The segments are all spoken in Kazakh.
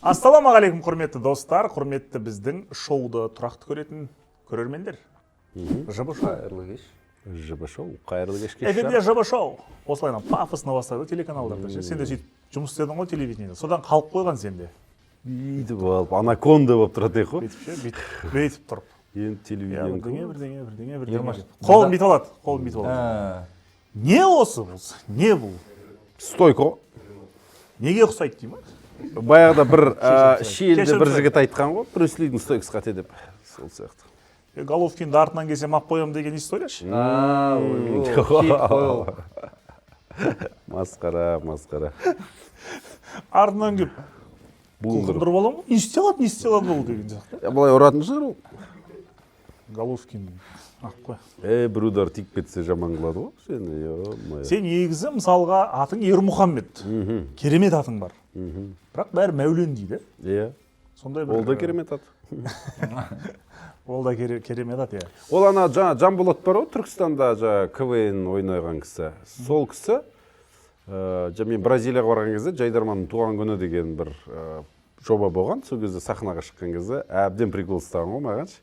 Ассалаумағалейкум, құрметті достар, құрметті біздің шоуды тұрақты көретін көрермендер. ЖБ шоу. Қайырлы кеш. ЖБ шоу, қайырлы кеш, кеш Эфирде ЖБ шоу. Осылайынан пафосно бастайды телеканалдарда. Ше. Сен де сөйтіп жұмыс істедің ғой телевидениеде. Содан қалып қойған сенде. Бүйтіп алып, анаконда болып тұрады ғой. Бүйтіп ше, бүйтіп, бүйтіп тұрып. Енді Иә, телевидениенің бірдеңе, бірдеңе, бірдеңе, бірдеңе. Ермаш, Қолын бүйтіп алады, қолын бүйтіп алады. А, Не осы бұл? Не бұл? Стойко. Неге ұқсайды дей ма? Баяғыда бір шиеліде Кешірім бір сұраймын. жігіт айтқан ғой, Брюс Лидің стойкасы қате деп. Сол сияқты. Головкинді артынан келсем ақ қоямын деген история ше. А, ой, ол хит қой ол. Масқара, масқара. Артынан келіп Буындырып. қылқындырып аламын ғой. Не істей алады, не істей алады бұл деген сияқты. Былай ұратын шығар ол. Головкин ақ қой. Бір удар тиіп кетсе жаман қылады ғой сені, ё-моё. Сен негізі мысалға атың Ермұхаммед. Керемет атың бар. Бірақ бәрі Мәулен дейді. Иә. Сондай бір Ол да керемет ат. Ол да керемет ат, иә. Ол ана жаңа Жанболат бар ғой, Түркістанда жаңа КВН ойнаған кісі. Сол кісі, мен Бразилияға барған кезде Жайдарманның туған күні деген бір жоба болған. Сол кезде сахнаға шыққан кезде әбден прикол ұстаған ғой маған.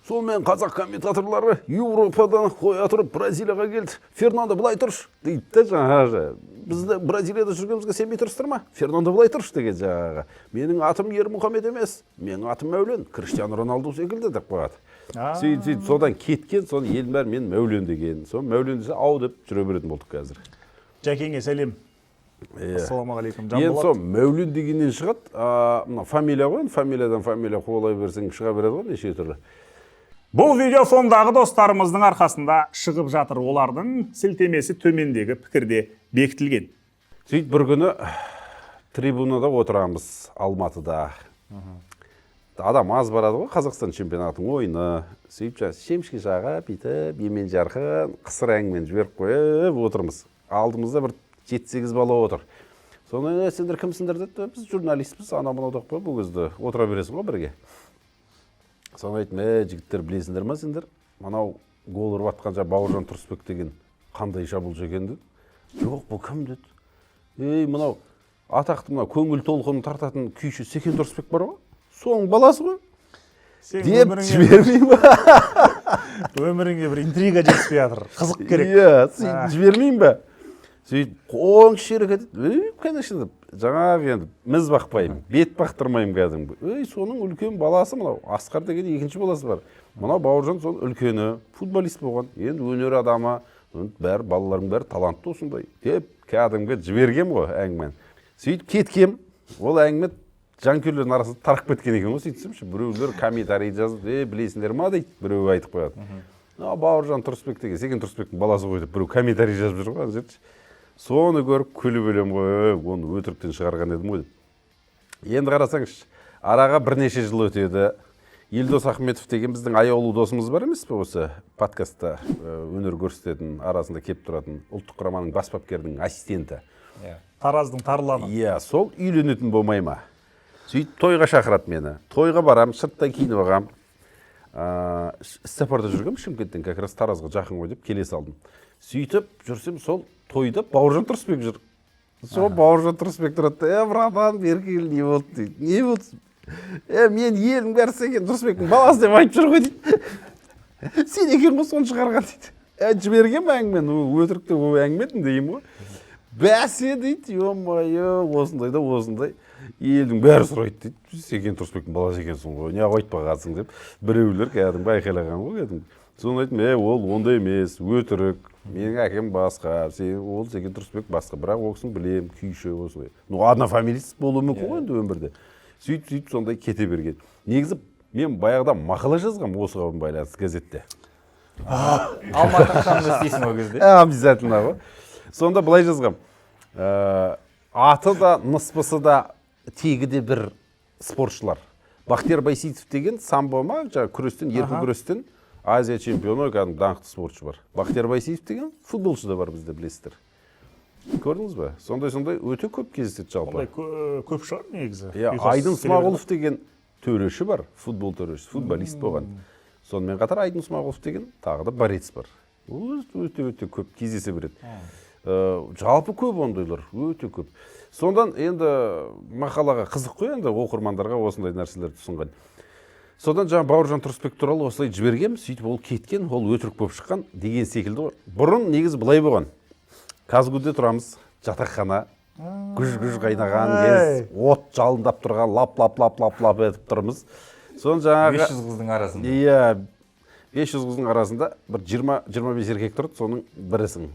Сонымен қазақ комментаторлары Еуропадан қоя тұрып Бразилияға келді. Фернандо былай тұршы дейді де жаңағы. Бізді Бразилияда жүргенімізге сенбей тұрсыздар ма? Фернандо былай тұршы деген жаңағы. Менің атым Ермұхамед емес, менің атым Мәулен, Криштиану Роналду секілді деп қояды. Сөйтіп, сөйтіп содан кеткен, соны елдің бәрі мен Мәулен деген. Соны Мәулен десе ау деп жүре беретін болдық қазір. Жәкеңе сәлем. Иә. Ассалаумағалейкум, Енді Жанболат. сол Мәулен дегеннен шығады, мына фамилия ғой, енді фамилиядан фамилия қуалай берсең шыға береді ғой неше түрлі. Бұл видео сондағы достарымыздың арқасында шығып жатыр. Олардың сілтемесі төмендегі пікірде бекітілген. Сөйтіп бір күні трибунада отырамыз Алматыда. Адам аз барады ғой, Қазақстан чемпионатының ойыны. Сөйтіп жаңа шемішке жағып, бүйтіп емен жарқын қысыр әңгімені жіберіп қойып отырмыз. Алдымызда бір 7-8 бала отыр. Соны, сендер кімсіңдер деді, біз журналистпіз, анау мынау деп қойып, бұл кезде отыра бересің ғой бірге. Соны айттым, жігіттер білесіңдер ма сендер? Мынау гол ұрып атқан жаңа Бауыржан Тұрысбек деген қандай шабуылшы екен деді. Жоқ, бұл кім деді. Ей, мынау атақты мынау көңіл толқынын тартатын күйші Секен Тұрысбек бар ғой, соның баласы ғой. Сен Деп жібермеймін ба? Өміріңе бір интрига жетіспей жатыр. Қызық керек. Иә, сөйтіп жібермеймін ба? Сөйтіп қоңшы жерге кетеді. Ей, конечно деп. Жаңағы енді міз бақпаймын, бет бақтырмаймын кәдімгі. Ей, соның үлкен баласы мынау, Асқар деген екінші баласы бар. Мынау Бауыржан соның үлкені, футболист болған, енді өнер адамы, енді бәрі балалардың бәрі талантты осындай деп кәдімгі жібергем ғой әңгімені. Сөйтіп кеткем, ол әңгіме жанкүйерлердің арасында тарап кеткен екен ғой. Сөйтсем ше, біреулер комментарий жазып, білесіңдер ма дейді, біреу айтып қояды. Мынау Бауыржан Тұрысбек деген, Секен Тұрысбектің баласы ғой деп біреу комментарий жазып жүр ғой ана жерде. Соны көріп күліп өлем ғой, оны өтіріктен шығарған едім ғой деп. Енді қарасаңызшы, араға бірнеше жыл өтеді. Елдос Ахметов деген біздің аяулы досымыз бар емес пе, осы подкастта өнер көрсететін, арасында келіп тұратын ұлттық құраманың бас бапкерінің ассистенті. Иә. Тараздың тарланы. Иә, сол үйленетін болмай ма? Сөйтіп тойға шақырады мені. Тойға барам, сырттай киініп алғам. Іссапарда жүргем, Шымкенттен как раз Таразға жақын ғой деп келе салдым. Сөйтіп жүрсем, сол тойда Бауыржан Тұрысбек жүр. Сол Бауыржан Тұрысбек тұрады да, братан, бері кел, не болды дейді. Не болды? Мен елдің бәрі Секен Тұрысбектің баласы деп айтып жүр ғой дейді. Сен екен ғой соны шығарған дейді. Жіберген бе әңгімені? Өтірік те ол әңгіме еді деймін ғой. Бәсе дейді, ё-моё, осындай да осындай. Елдің бәрі сұрайды дейді. Секен Тұрысбектің баласы екенсің ғой, неғып айтпағансың деп. Біреулер кәдімгі айқайлаған ғой кәдімгі. Соны айттым, ол ондай емес, өтірік. Менің әкем басқа, ол Секен Тұрысбек басқа, бірақ ол кісіні білемін, күйші осындай. Ну, однофамилец болуы мүмкін ғой енді өмірде. Сөйтіп, сөйтіп сондай кете берген. Негізі мен баяғыда мақала жазғанмын осыған байланысты газетте. Алматы ақшамды істейсің ол кезде. Обязательно ғой. Сонда былай жазғам. Аты да, ныспысы да, тегі де бір спортшылар. Бақтияр Байсейітов деген самбо ма, жаңа күрестен, еркін күрестен Азия чемпионы, кәдімгі даңқты спортшы бар. Бақтияр Байсейітов деген футболшы да бар бізде, білесіздер. Көрдіңіз бе? Сондай-сондай өте көп кездеседі жалпы. Ондай көп шығар негізі. Иә, Ұйқасыз Айдын келе береді. Смағұлов деген төреші бар, футбол төрешісі, футболист болған. Сонымен қатар Айдын Смағұлов деген тағы да борец бар. Өте-өте көп кездесе береді. Жалпы көп ондайлар, өте көп. Сондан енді мақалаға қызық қой енді оқырмандарға осындай нәрселерді ұсынған. Содан жаңа Бауыржан Тұрысбек туралы осылай жібергем, сөйтіп ол кеткен, ол өтірік болып шыққан деген секілді ғой. Бұрын негізі былай болған. КазГУ-де тұрамыз, жатақхана, гүж-гүж қайнаған кез, от жалындап тұрған, лап-лап-лап-лап-лап етіп тұрмыз. Соны жаңағы 500 қыздың арасында. Иә, 500 қыздың арасында бір 20-25 еркек тұрды, соның бірісің.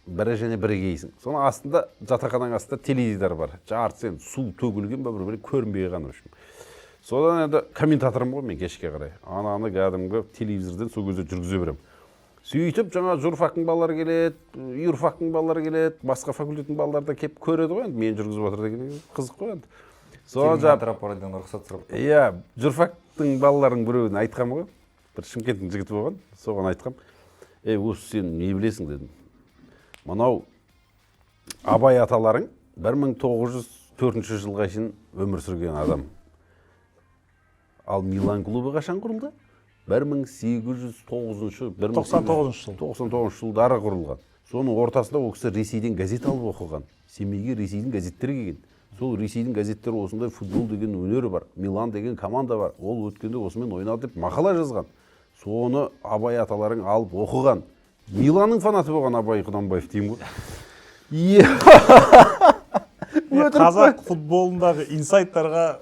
Бірі және бірегейсің. Соның астында, жатақхананың астында теледидар бар. Жартысы енді су төгілген бе, бір-бірі көрінбей қалған, в общем. Содан енді комментаторым ғой мен кешке қарай. Ананы кәдімгі телевизорден сол кезде жүргізе беремін. Сөйтіп жаңа журфактың балалары келеді, юрфактың балалары келеді, басқа факультеттің балалары да келіп көреді ғой енді, мен жүргізіп отыр деген қызық қой енді. Содан жаңа антропологиядан рұқсат сұрап. Иә, журфактың балаларының біреуіне айтқам ғой. Бір Шымкенттің жігіті болған, соған айтқам. Ей, осы сен не білесің дедім. Мынау Абай аталарың 1904 жылға шейін өмір сүрген адам. Ал Милан клубы қашан құрылды? 1809-шы, 99-шы жыл. 99-шы жылдары құрылған. Соның ортасында ол кісі Ресейден газет алып оқыған. Семейге Ресейдің газеттері келген. Сол Ресейдің газеттері осындай футбол деген өнері бар, Милан деген команда бар. Ол өткенде осымен ойнады деп мақала жазған. Соны Абай аталарың алып оқыған. Миланның фанаты болған Абай Құнанбаев деймін ғой. Қазақ футболындағы инсайттарға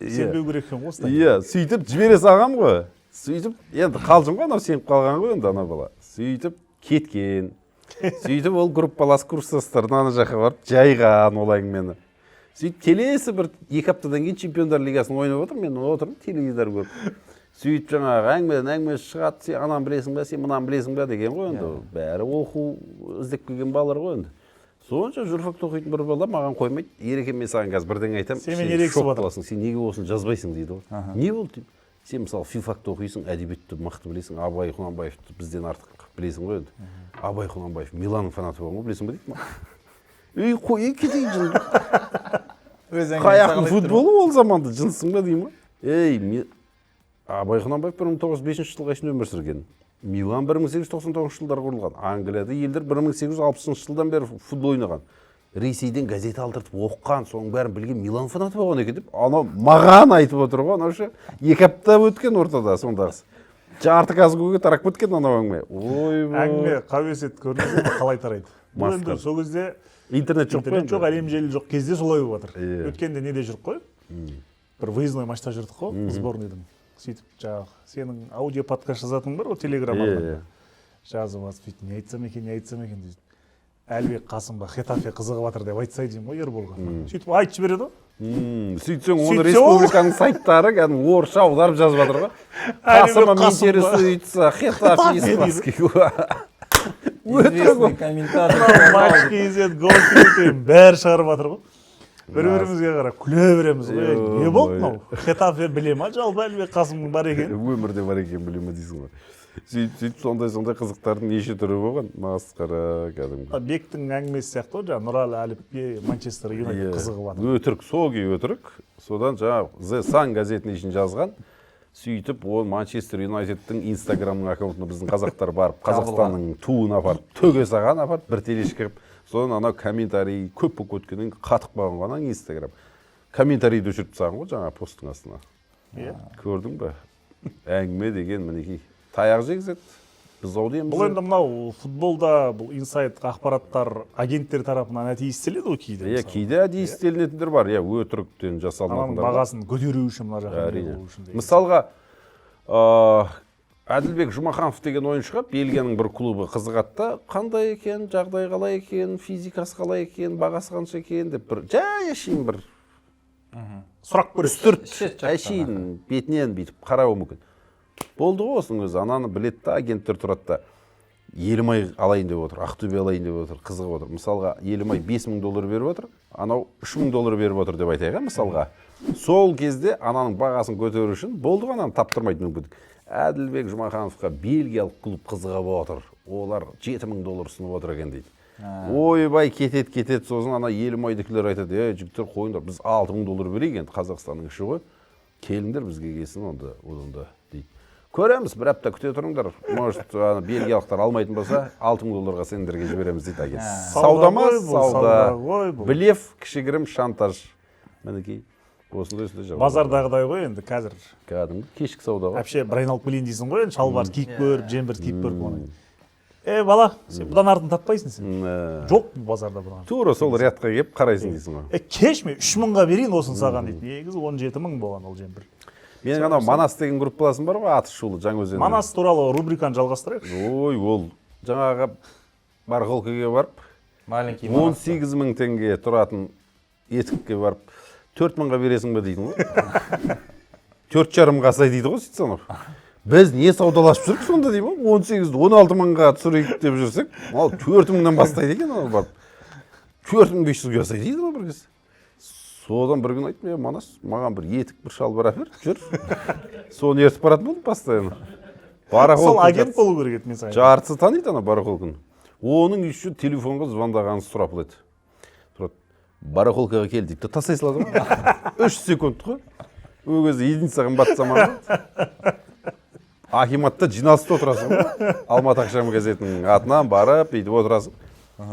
сенбеу керек екен ғой. Иә, сөйтіп жібере салғам ғой. Сөйтіп, енді қалжың ғой, анау сеніп қалған ғой енді ана бала. Сөйтіп кеткен. Сөйтіп ол группалас курстастарын ана жаққа барып жайған ол әңгімені. Сөйтіп келесі бір 2 аптадан кейін Чемпиондар лигасын ойнап отыр, мен отырмын теледидар көріп. Сөйтіп жаңағы әңгімеден әңгіме шығады, сен ананы білесің бе, сен мынаны білесің бе деген ғой енді. Бәрі оқу іздеп келген балалар ғой енді. Сонша журфакта оқитын бір бала маған қоймайды. Ереке, мен саған қазір бірдеңе айтамын. Сенімен ерегісіп шок боласың, сен неге осыны жазбайсың дейді ғой. Не болды деймін. Сен мысалы филфакта оқисың, әдебиетті мықты білесің, Абай Құнанбаевты бізден артық білесің ғой енді. Абай Құнанбаев Миланның фанаты болған ғой, білесің бе дейді маған. Ей, қой, кетейін жын. Қаяқтың футболы ол заманда, жынсың ба деймін ғой. Ей, Абай Құнанбаев 1905 жылға шейін өмір сүрген. Милан 1899 жылдары құрылған. Англияда елдер 1860 жылдан бері футбол ойнаған. Ресейден газет алдыртып оқыған, соның бәрін білген Милан фанаты болған екен деп, анау маған айтып отыр ғой, анау ше 2 апта өткен ортада сондағысы. Жарты КазГУ-ге тарап кеткен анау әңгіме. Ойбой. Әңгіме қауесет көрдіңіз бе, қалай тарайды? Бұл енді сол кезде интернет жоқ, интернет жоқ, әлем желі жоқ кезде солай болып жатыр. Өткенде неде жүрдік қой? Бір выездной матчта жүрдік қой, сборныйдың. Сөйтіп жаңағы сенің аудио подкаст жазатының бар ғой, телеграм арнада. Жазып алып, сөйтіп не айтсам екен, не айтсам екен дейді. Әлібек Қасымға Хетафе қызығып жатыр деп айтсай деймін ғой Ерболға. Сөйтіп айтып жібереді ғой. Сөйтсең оны республиканың сайттары кәдімгі орысша аударып жазып жатыр ғой. Қасымым интересуется Хетафе испанский. Известный комментатор. Матч KZ, гол KZ бәрі шығарып жатыр ғой. Бір-бірімізге қарап күле береміз ғой. Не болды мынау? Хетафе біле ма жалпы Әлібек Қасымның бар екенін? Өмірде бар екенін біле ма дейсің ғой. Сөйтіп сондай-сондай қызықтардың неше түрі болған. Масқара кәдімгі. Бектің әңгімесі сияқты ғой, жаңа Нұралы Әліпке Манчестер Юнайтед қызығып жатыр. Өтірік, сол күй өтірік. Содан жаңа The Sun газетіне шейін жазған. Сөйтіп ол Манчестер Юнайтедтің Инстаграмның аккаунтына біздің қазақтар барып, Қазақстанның туын апарып, төге саған апарып, бір телешка қылып, содан анау комментарий көп болып кеткеннен қатып қалған ғой анаң Инстаграм. Комментарийді өшіріп тастаған ғой жаңа посттың астына. Көрдің бе? Әңгіме деген мінекей. Таяқ жегізеді. Біз ау дейміз. Бұл енді мынау футболда бұл инсайт ақпараттар агенттер тарапынан әдейі істеледі ғой кейде. Иә, кейде әдейі істелінетіндер бар. Иә, өтіріктен жасалынатындар бар. Бағасын көтеру үшін мына жаққа. Әрине. Мысалға, Әділбек Жұмаханов деген ойыншыға Бельгияның бір клубы қызығады да, қандай екен, жағдай қалай екен, физикасы қалай екен, бағасы қанша екен деп бір жай әшейін бір сұрақ көреді. Үстірт әшейін бетінен бүйтіп қарауы мүмкін. Болды ғой осының өзі, ананы біледі да, агенттер тұрады да, Елімай алайын деп отыр, Ақтөбе алайын деп отыр, қызығып отыр. Мысалға, Елімай $5000 беріп отыр, анау $3000 беріп отыр деп айтайық, мысалға. Сол кезде ананың бағасын көтеру үшін болды ғой, ананы таптырмайтын мүмкіндік. Әділбек Жұмахановқа бельгиялық клуб қызығып отыр, олар $7000 ұсынып отыр екен дейді. Ойбай, кетеді, кетеді, сосын ана Елімайдікілер айтады, ей, жігіттер қойыңдар, біз $6000 берейік енді, Қазақстанның іші ғой, келіңдер бізге келсін онда, одан да дейді. Көреміз, бір апта күте тұрыңдар. Может, ана бельгиялықтар алмайтын болса, 6000 долларға сендерге жібереміз дейді агент. Сауда ма? Сауда. Блеф, кішігірім шантаж. Мінекей, осындай осындай. Базардағыдай ғой енді қазір. Кәдімгі кешкі сауда ғой. Әпше бір айналып келейін дейсің ғой енді, шалбар киіп көріп, жемпір киіп көріп оны. Бала, сен бұдан артын таппайсың сен. Жоқ базарда бұдан. Тура сол рядқа келіп қарайсың дейсің ғой. Кеш мен 3000-ға берейін осын саған дейді. Негізі 17000 болған ол жемпір. Менің анау Манас деген группаласым бар ғой, аты шулы Жаңаөзеннің. Манас туралы рубриканы жалғастырайықшы. Ой, ол жаңағы барахолкаға барып, маленький Манас. 18000 теңге тұратын етікке барып, 4000-ға бересің бе дейтін ғой. 4,5-ға асай дейді ғой сөйтсе анау. Біз не саудаласып жүрік сонда деймін ғой, 18-ді 16 000-ға түсірейік деп жүрсек, ал 4000-нан бастайды екен анау барып. 4500-ге асай дейді ғой бір кез. Содан бір күн айттым, Манас, маған бір етік, бір шалбар әпер, жүр. Соны ертіп баратын болдым постоянно. Сол агент болу керек еді мен саған. Жартысы таниды ана барахолканы. Оның еще телефонға звондағанын сұрап еді. Тұрады, барахолкаға кел дейді, тастай салады ғой. 3 секунд қой. Ол кезде единица қымбат заман ғой. Акиматта жиналыста отырасың ғой. Алматы ақшам газетінің атынан барып, бүйтіп отырасың.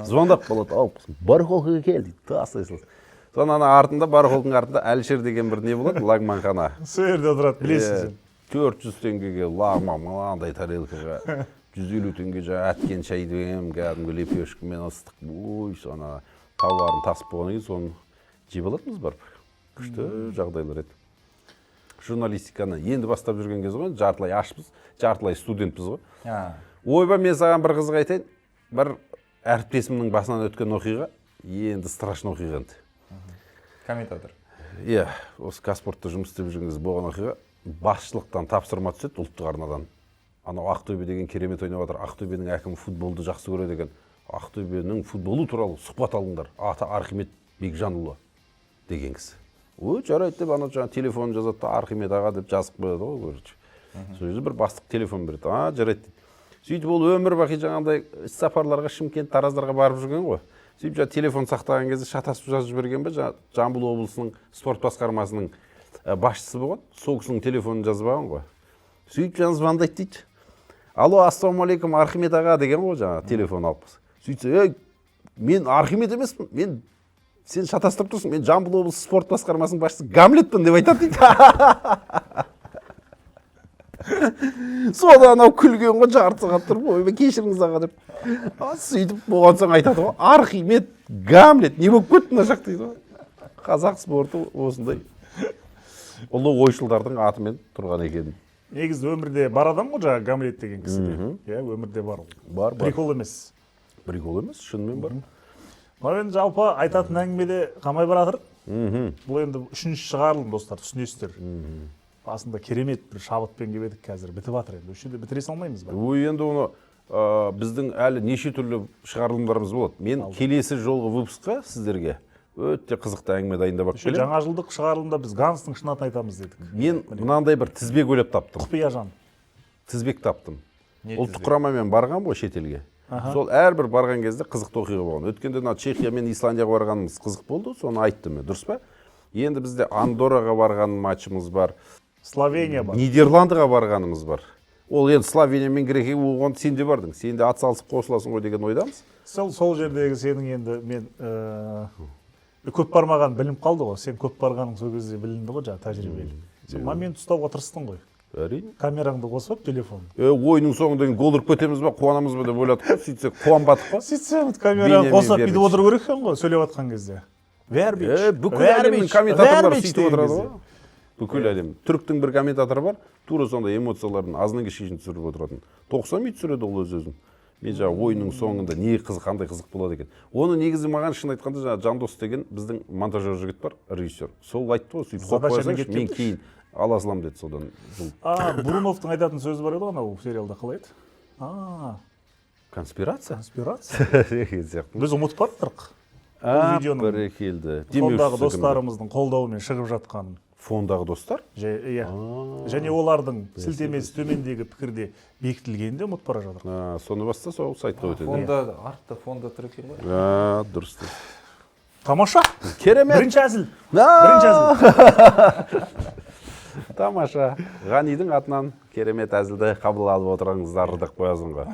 Звондап қалады, алып, барахолкаға кел дейді, тастай салады. Соны ана артында, барахолканың артында Әлішер деген бір не болады, лагманхана. Сол жерде отырады, білесің сен. 400 теңгеге лагман, мынандай тарелкаға, 150 теңге жаңа әткен шай деген, кәдімгі лепешкамен ыстық. Ой, соны тауарын тасып болғаннан кейін соны жеп алатынбыз барып. Күшті жағдайлар еді. Журналистиканы енді бастап жүрген кез ғой, жартылай ашпыз, жартылай студентпіз ғой. Ойбай, мен саған бір қызық айтайын, бір әріптесімнің басынан өткен оқиға, енді страшный оқиға енді. Комментатор. Иә, осы Казспортта жұмыс істеп жүрген кезде болған оқиға, басшылықтан тапсырма түседі ұлттық арнадан. Анау Ақтөбе деген керемет ойнап жатыр, Ақтөбенің әкімі футболды жақсы көреді екен. Ақтөбенің футболы туралы сұхбат алыңдар. Аты Архимед Бекжанұлы деген кісі. Ой, жарайды деп анау жаңа телефон жазады да, Архимед аға деп жазып қояды ғой, короче. Сол кезде бір бастық телефон береді. А, жарайды дейді. Сөйтіп ол өмір бақи жаңағыдай іс-сапарларға Шымкент, Тараздарға барып жүрген ғой. Сөйтіп жаңа телефон сақтаған кезде шатасып жазып жіберген бе, жаңа Жамбыл облысының спорт басқармасының басшысы болған, сол кісінің телефонын жазбаған ғой. Сөйтіп жаңа звондайды дейді. Алло, ассалаумағалейкум, Архимед аға деген ғой жаңа телефон алып. Сөйтсе, ей, мен Архимед емеспін, мен сен шатастырып тұрсың, мен Жамбыл облысы спорт басқармасының басшысы Гамлетпін деп айтады дейді. Содан анау күлген ғой, жарты сағат тұрып, ойбай, кешіріңіз аға деп. Сөйтіп болған соң айтады ғой, Архимед, Гамлет, не болып кетті мына жақ дейді ғой. Қазақ спорты осындай ұлы ойшылдардың атымен тұрған екен. Негізі өмірде бар адам ғой жаңағы Гамлет деген кісі де. Иә, өмірде бар ол. Бар, бар. Прикол емес. Прикол емес, шынымен бар. Мынау енді жалпы айтатын әңгімеде қалмай баратыр. Бұл енді үшінші шығарылым, достар, түсінесіздер. Басында керемет бір шабытпен келіп едік, қазір бітіп жатыр енді. Осы жерде бітіре салмаймыз ба? Ой, енді оны біздің әлі неше түрлі шығарылымдарымыз болады. Мен келесі жолғы выпускқа сіздерге өте қызықты әңгіме дайындап алып келемін. Жаңа жылдық шығарылымда біз Ганстың шын атын айтамыз дедік. Мен мынандай бір тізбек ойлап таптым. Құпия жан. Тізбек таптым. Ұлттық құрамамен барған ғой шетелге. Сол әрбір барған кезде қызықты оқиға болған. Өткенде мына Чехия мен Исландияға барғанымыз қызық болды, соны айттым мен, дұрыс па? Енді бізде Андорраға барған матчымыз бар. Словения бар. Нидерландыға барғанымыз бар. Ол енді Словения мен Грекия оған сен де бардың. Сен де ат салысып қосыласың ғой деген ойдамыз. Сол жердегі сенің енді мен көп бармаған білініп қалды ғой. Сен көп барғаның сол кезде білінді ғой, жаңа тәжірибелі. Сен момент ұстауға тырыстың ғой. Әрине. Камераңды қосып, телефон. Ойынның соңында кейін гол ұрып кетеміз ба, қуанамыз ба деп ойладық қой. Сөйтсек қуанбадық қой. Сөйтсем камераны қосып бүйтіп отыру керек екен ғой, сөйлеп жатқан кезде. Вербич. Бүкіл әлемнің комментаторлары сөйтіп отырады ғой. Бүкіл әлем. Түріктің бір комментаторы бар, тура сондай эмоциялардың азынан кешкісін түсіріп отыратын. 90 минут түсіреді ол өз өзін. Мен жаңа ойынның соңында не қызық, қандай қызық болады екен. Оны негізі маған шын айтқанда жаңа Жандос деген біздің монтажер жігіт бар, режиссер. Сол айтты ғой, сөйтіп қойып қойсаңшы, мен кейін ала саламын деді содан. Буруновтың айтатын сөзі бар еді ғой, анау сериалда қалай еді? Конспирация. Конспирация. Деген сияқты. Біз ұмытып бардық. Бәрекелді. Фондағы достарымыздың қолдауымен шығып жатқан. Фондағы достар? Иә. Және олардың сілтемесі төмендегі пікірде бекітілгенін де ұмытып бара жатыр. Соны басса, сол сайтқа өтеді. Фонда, артта фонда тұр екен ғой. Дұрыс. Тамаша. Керемет. Бірінші әзіл. Бірінші әзіл. Тамаша. Ғанидің атынан Керемет әзілді қабыл алып отырыңыздар деп қоясың ғой.